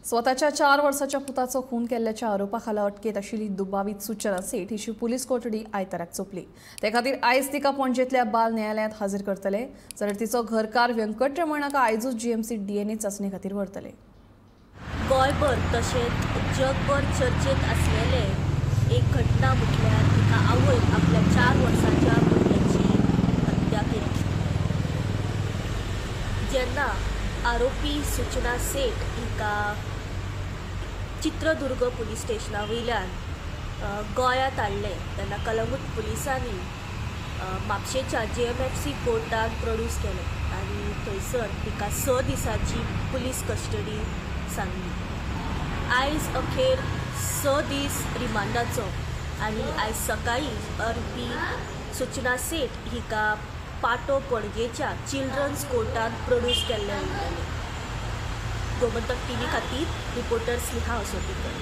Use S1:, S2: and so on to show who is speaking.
S1: स्वताच्या 4 वर्साच्या पुताचो खून केल्ल्याच्या आरोपाखाला अटकेत आशिल्ली दुबावीत सूचना सेठ हिची पुलीस कोठडी आयताराक सोंपली. ते खातीर आयज तिका पणजेंतल्या बाल न्यायालयांत हाजीर करतले, जाल्यार तिचो घरकार व्यंकटरमण हाका आयजूच जीएमसी डीएनए चांचणे खातीर व्हरतले.
S2: गोंयभर तशेंच जगभर चर्चेत आसलेले एक घटना म्हटल्यार एका आवयन आपल्या 4 वर्साच्या भुरग्याची हत्या केली. जेन्ना आरोपी सूचना सेठ हिका चित्रदुर्ग पुलीस स्टेशना वयल्यान गोंयांत हाडलें तेन्ना कलंगूट पुलिसांनी म्हापशेच्या JMFC कोर्टान प्रोड्यूस केलें आनी थंयसर तिका 6 दिसांची पुलीस कस्टडी सांगली. आयज अखेर 6 दीस रिमांडाचो आनी आयज सकाळीं आरोपी सूचना सेठ हिका पाटो पणजेच्या चिल्ड्रन्स कोर्टान प्रोड्यूस केल्लें वयतालें. गोमंतक टीव्ही खातीर रिपोर्टर स्नेहा असोटीकर.